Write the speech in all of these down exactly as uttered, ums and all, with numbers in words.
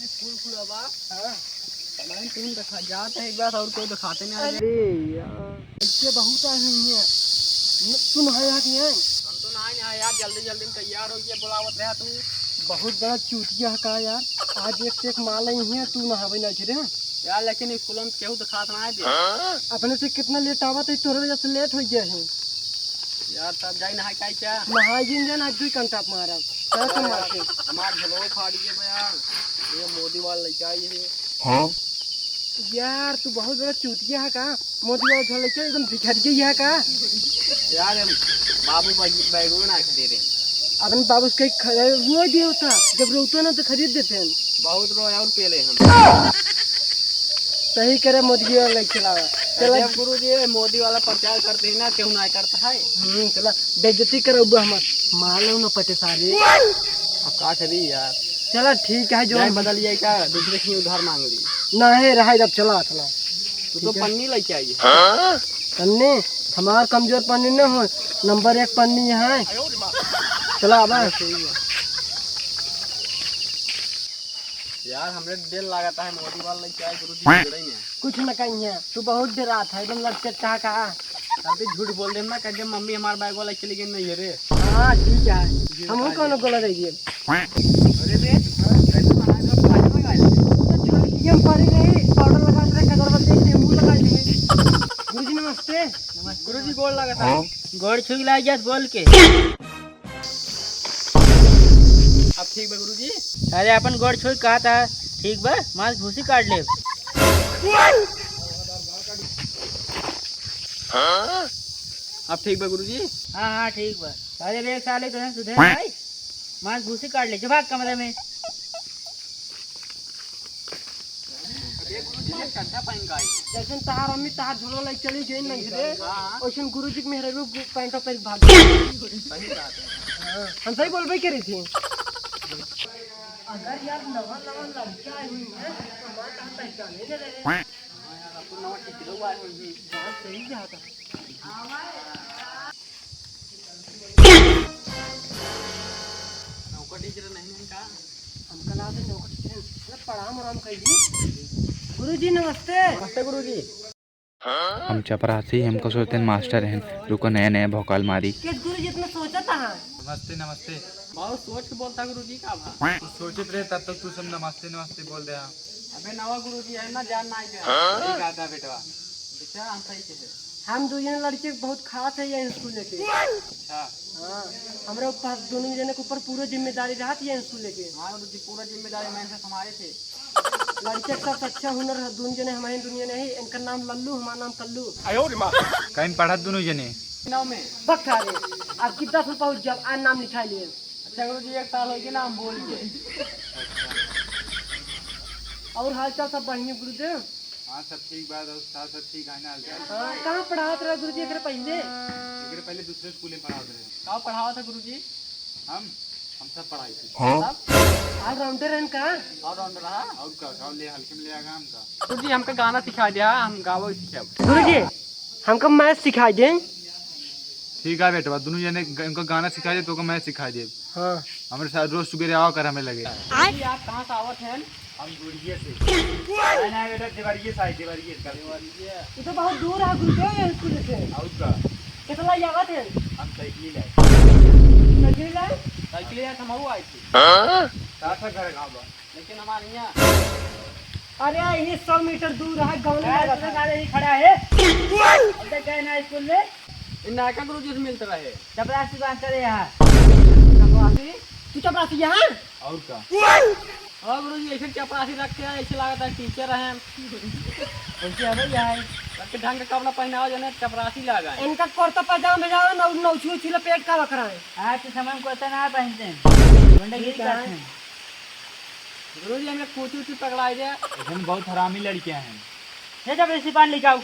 स्कूल खुला बा। हाँ। नहीं, तुम देखा, जात है एक बार और कोई दिखाते नहीं आए। अरे यार, इससे बहुत आए हुए हैं। न-, तू नहाया कि नहीं? हम तो नहाए नहीं आए यार, जल्दी जल्दी में तैयार हो गया, बुलावत रहा तू। बहुत बड़ा चूतिया है का यार, आज एक से एक माल आई है, तू नहावे ना रे। यार, लेकिन स्कूल में केहू दिखात ना है बे। अपने से कितना लेट आवत है, तोरे वजह से लेट हो गया है। यार, तब जाई नहाए काहे क्या? नहाए जिन जान, आज दू घंटा मारा। क्या तो यार, मारते? हमार झोलो फाड़ गया बे यार। ये मोदी वाला लड़का ये है। हाँ? यार, तू बहुत बड़ा चूतिया है का? मोदी वाला झोलो लड़का एकदम भिखारी है का? यार, हम बाबू बैग-, बैगो ना दे रहे। अपने बाबू से कहीं ख-, रोई दियो था, जब रोता ना तो खरीद देते हैं। बहुत रोए और पेले हम। सही करे, मोदी वाला लड़का लावा। चला। जब गुरुजी मोदी वाला प्रचार करते हैं ना, केहू ना करता है। हम्म, चला, बेइज्जती करउबा हमार। मालूम न पटे सारे। अब का करी यार? चला, ठीक है, जो जाए हम बदल जाए क्या? दूसरे की उधार मांग ली। ना है, रहा जब चला, चला। तू तो ठीक है। पन्नी लेके आई है। पन्नी? हमार कमजोर पन्नी न हो, नंबर एक पन्नी है। चला, अब। सही है। यार, हमरे दिल लागता है, मोदी वाला लइका है, गुरुजी बिगड़े में। कुछ न कहिए, तू बहुत डरात है, एकदम लड़चट कहा कहा। अब भी झूठ बोल देम ना, कह दे, "मम्मी हमार बैग वाला चली गई नहीं है रे।" हाँ, ठीक है, ये हमहू बता कौनो दे। गोला रह गए। अरे रे, कैसे बना दो, पानी मंगा ले। तो छुड़किए में पड़ी रही, पाउडर लगा के रखे, गड़बड़ देख के मुंह लगा लिए। गुरुजी नमस्ते। नमस्ते। गुरुजी गोड़ लगा था। हाँ? गोड़ छुई लाग जात बोल के। अब ठीक बा गुरुजी? अरे अपन गोड़ छुई कहा था, ठीक बा, मांस भूसी काट ले। अब ठीक बा गुरुजी? हाँ, हाँ, ठीक बा। अरे रे साले, तोहे सुधरे भाई, मांस भूसी काट ले, जो भाग कमरे में। अरे गुरुजी, ये चड्ढा पहन के आई है। जैसन तहार अम्मी तहार झोला लाई चली गई नहीं रे, हाँ। वैसन गुरुजी के मेहरारू पैंटो पहन के भाग गई। सही बात है। हाँ, हम सही बोलबे करी थी। अगर यार नवा नवा लड़का आई हुई है, तो हमार कहाँ पहचाने न रहे। हाँ यार, अपन नवा टिकलो आए हुई है। बात सही जाता। नौकर टीचर नहीं है का? हमका लागत है नौकर टीचर। अरे प्रणाम, प्रणाम कहिए। गुरुजी नमस्ते। नमस्ते गुरुजी। हम चपरासी, हमको सोचते हैं मास्टर हैं। रुको, नया नया भौकाल मारी। किस गुरुजी इतना सोचता है? नमस्ते, नमस्ते। बहुत सोच के बोलता गुरुजी का भा। कुछ सोचत रहे तब तक तू सब नमस्ते नमस्ते बोल दे। हाँ। अबे नवा गुरुजी है ना, जान ना आइबे। सही कहा था बेटवा। बेटा हम सही कहे। हम दो जने लड़के बहुत खास है ये स्कूल लेके। अच्छा। हाँ, हमरा ऊपर, दोनों जने के ऊपर पूरा जिम्मेदारी रहत ये स्कूल लेके। हाँ गुरुजी, पूरा जिम्मेदारी मैं से संभाले थे। लड़के का सबसे अच्छा हुनर है, दोनों जने हमारे, दोनों जने है, इनका नाम लल्लू, हमारा नाम कल्लू। कहीं पढ़त दोनों जने? नौ में। बक सारे, अब की दस में पहुँच जाओ, आज नाम लिखा लिए। अच्छा गुरुजी, एक साल हो गया ना हम बोल के। और हाल चाल सब बढ़िया गुरुदेव? हाँ, सब ठीक बा, दोस्त, सब ठीक है ना हाल चाल? हाँ, कहाँ पढ़ावत रहा गुरुजी एकरे पहले? एकरे पहले दूसरे स्कूल में पढ़ावत रहे। का पढ़ावत है गुरुजी? हम, हम सब पढ़ाई थी। हाँ? सब? All rounder हैं का? All rounder, हाँ? और का, का ले, हल्के में ले आगा हम का। गुरुजी, हमका गाना सिखा दिया, हम गावो सीखब। गुरुजी, हमका math सिखा दे। ठीक है बेटवा, दोनों जने ग-, इनको गाना सिखा दे, तो को math सिखा दे। हाँ। हमरे साथ रोज सुबेरे आवा कर हमें लगे। गुरुजी, आप कहाँ से आवत हैं? हम गुड़िये से। नहीं, नहीं बेटा, देवरिये से आए, देवरिये से। देवरिये। ये तो बहुत दूर है गुरुदेव, ये स्कूल से। और का? कितना लागत है? हम साइकिल लाए। साइकिल लाए? साइकिल लाए, हम आए थे। हाँ? साथ साथ घर गाँव बा। लेकिन हमारे यहाँ। अरे, ये सौ मीटर दूर है, गाँव में अरे, लागत है। तुम्हें सारे ही खड़ा है। अब तक गए ना स्कूल में? इन नायका गुरुजी से मिलते रहे। चपरासी बात करे यहाँ। चपरासी? तू चपरासी यहाँ? और का? हाँ गुरुजी, ऐसे चपरासी रखते हैं, ऐसे लागत है टीचर हैं। वैसे है भैया है। रख के ढंग का कपड़ा पहनाओ, जने चपरासी लागा है। इनका कुर्ता पजामा भेजाओ ना, नौछी उछी लपेट का बकरा है। आज के समय में कुर्ता ना पहनते हैं, गुंडागिरी ठीक है। करते हैं। गुरुजी, हमें कुछ उची पकड़ाई दे। ऐसे में बहुत हरामी लड़कियां हैं। ये जब ऐसी पान लेके आओ।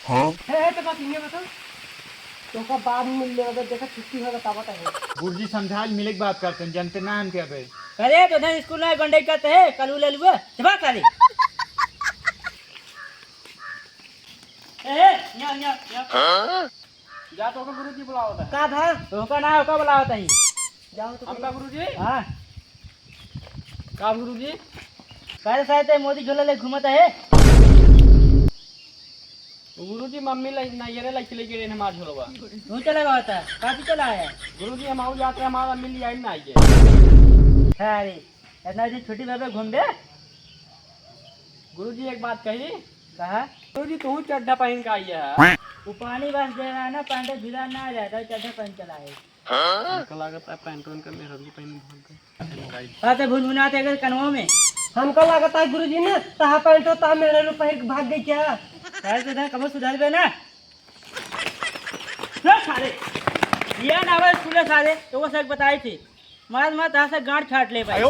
हाँ? हे, हे, तो बात ये बता। तोका बाद में मिल लेगा, देखा छुट्टी होगा, तब बताए। गुरुजी समझा, मिले के बात करते हैं, जानते ना हम क्या बे। अरे, तो उधर स्कूल में गंडई करते हैं, कल उले लुए, जबा साले। ए, ए, यहाँ, यहाँ, यहाँ। हाँ? जा, तोका गुरुजी बुलावत है। का भा? तोका ना, ओका बुलावत है। जाओ तो। हमका गुरुजी? हाँ। का गुरुजी? काहे सारे ते मोदी झोला ले घूमत है? गुरुजी, मम्मी लाई, नैहरे लाई चले गए हमार झोलवा। तू चला गया था? काची चला आया? गुरुजी, हम आऊ जाते, हमार मम्मी ले आई ना आइए। अरे, इतना दिन छुट्टी में घूम दे। गुरुजी, एक बात कही। कहा? गुरुजी, तू चड्ढा पहन के आई है। वो पानी बस दे रहा है ना, पैंट ढीला ना आ जाए, तो चड्ढा पहन चला है। हमका लागत है पैंटोन का मेहरारू पहन भाग गए। बात है भुनभुनात है अगर कनवा में। हमका लागत है गुरुजी ने तहा पैंटो तहा मेहरारू पहन के भाग गई क्या? सारे तो इधर कमर सुधार बे ना। लो सारे, ये ना आवे स्कूल सारे, तो वो सर बताई थी। मार मार तहा से गांड छाट ले भाई।